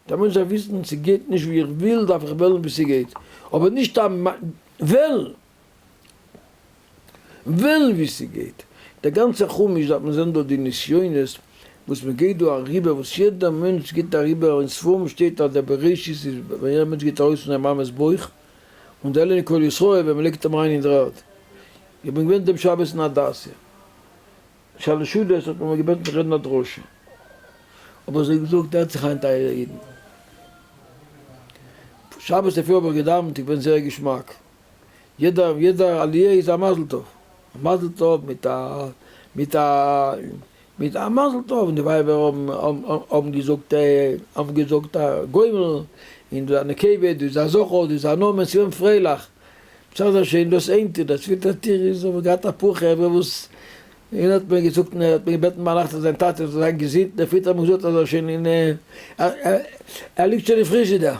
דער מענטש דארף וויסן ס'גייט נישט ווי איך וויל דארף איך וועלן ווי ס'גייט, אבער נישט א וועלן, וועלן ווי ס'גייט. דער גאנצער חומש דארף מען זען דא די נסיונות וואס מען גייט דא אריבער, וואס יעדער מענטש גייט אריבער, אין ספרים שטייט אז דער בראשית איז ווען יעדער מענטש גייט ארויס פון זיין מאמע'ס בויך, און די עלי' כל ישראל ווען מען לייגט אים אריין אין דר'ערד. איך בין געווען דעם שבת אין הדסה. שלש סעודות האט מען מיר געבעטן רעדן א דרשה, האב איך זיי געזאגט הערט זיך איין טייערע אידן, שבת אפי' האב איך געדאווענט איך בין זייער געשמאק, יעדע יעדע עליה איז א מזל טוב, א מזל טוב מיט א מיט א מיט א מזל טוב, און די ווייבער האבן האבן געזאגט האבן געזאגט א גומל, און דא א נקבה, דא איז א זכר, דא איז א נאמען, ס'איז געווען פרייליך. מצד השני דאס איין טיר, דער צווייטער טיר איז האב איך געהאט אפאר חברה וואס איינער האט מיר געזאגט און ער האט מיר געבעטן ביינאכט אז זיין טאטע זאל זיין געזונט, דער פעטער האט מיר געזאגט אז ער איז שוין אין ער ליגט שוין אין פריזשידער,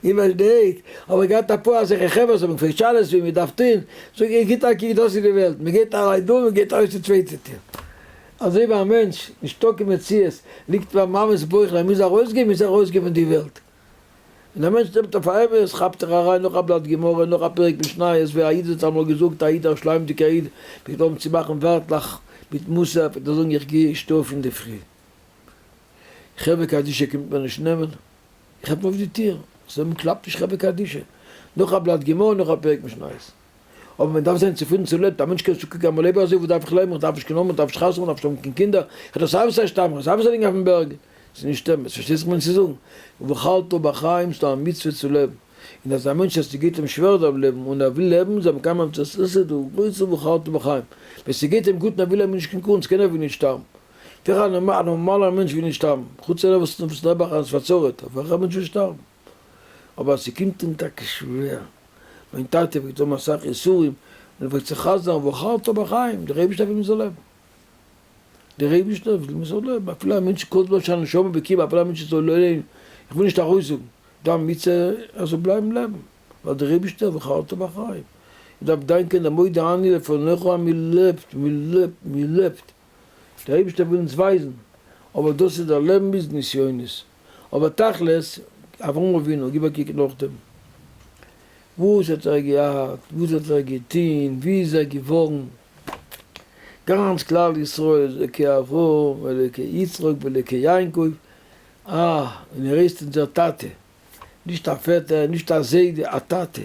איר פארשטייט? האב איך געהאט אפאר אזעלכע חברה וואס האבן געפרעגט שאלות ווי מען דארף טון, זאג איך גיט א קוק דאס איז די וועלט, מען גייט אריין דא מען גייט ארויס די צווייטע טיר, אזוי ווי א מענטש, נישטא קיין מציאות, ליגט ביי מאמע'ס בויך און ער מוז ארויסגיין מוז ער ארויסגיין פון די וועלט. ווען א מענטש נעמט אויף א אמת כאפט ער אריין נאך א בלאט גמרא נאך א פרק משניות, ווי א איד האט אמאל געזאגט, א איד א שליימדיגער איד, פלעגט האבן צו מאכן ווערטלעך מיט מוסר, פלעגט ער זאגן איך גיי נישט אויף אינדערפרי, חברה קדישא קומט מיר נישט נעמען, איך עפן אויף די טיר, זיי זאגן קלאפט נישט חברה קדישא, נאך א בלאט גמרא נאך א פרק משניות. אבער מען דארף זיין צופרידן צו לעבן, א מענטש קען צוקוקן אמאל לעב אזוי, וואס דארף איך לעבן, איך דארף נישט קיין נאמען, איך דארף נישט חתונה האבן, איך דארף נישט האבן קיין קינדער, איך דארף סיי ווי סיי שטארבן, איך דארף סיי ווי סיי ליגן אויפן בערגל, ס'איז נישט אמת, פארשטייסט וואס איך מיין צו זאגן? ובחרת בחיים ס'דא א מצוה צו לעבן, און אז א מענטש אז ס'גייט אים שווער דארף לעבן און ער וויל לעבן זאל מקיים זיין מצות עשה דאורייתא ובחרת בחיים, ווען ס'גייט אים גוט און ער וויל לעבן איז נישט קיין קונץ, קיינער וויל נישט שטארבן, וועלכע א נארמאלער מענטש וויל נישט שטארבן, חוץ איינער וואס איז נעבעך איז פארצרה'ט, אבער וועלכער מענטש וויל שטארבן? אבער אז ס'קומט אים טאקע שווער. מיין טאטע פלעגט האבן אסאך יסורים, און ער פלעגט זיך חזר'ן ובחרת בחיים, דער אייבערשטער וויל מ'זאל לעבן. דער אייבערשטער וויל מ'זאל לעבן, אפילו א מענטש כל זמן שהנשמה בקרבו, אפילו א מענטש איז לא עלינו, איך וויל נישט ארויסזאגן, דא א מצוה ער זאל בלייבן לעבן, ווייל דער אייבערשטער ובחרת בחיים. איך דארף דאנקען דעם מודה אני לפניך אז מ'לעבט, מ'לעבט, מ'לעבט. דער אייבערשטער וויל אונז ווייזן, אבער דאס איז דער לעבן איז נסיונות. אבער תכלית, אברהם אבינו, גיב א קוק נאכדעם, וואס האט ער געהאט, וואס האט ער געטון, ווי איז ער געווארן, גאנץ כלל ישראל איז אלוקי אברהם, אלוקי יצחק ואלוקי יעקב, אה, און ער הייסט אונזער טאטע, נישט א פעטער, נישט א זיידע, א טאטע.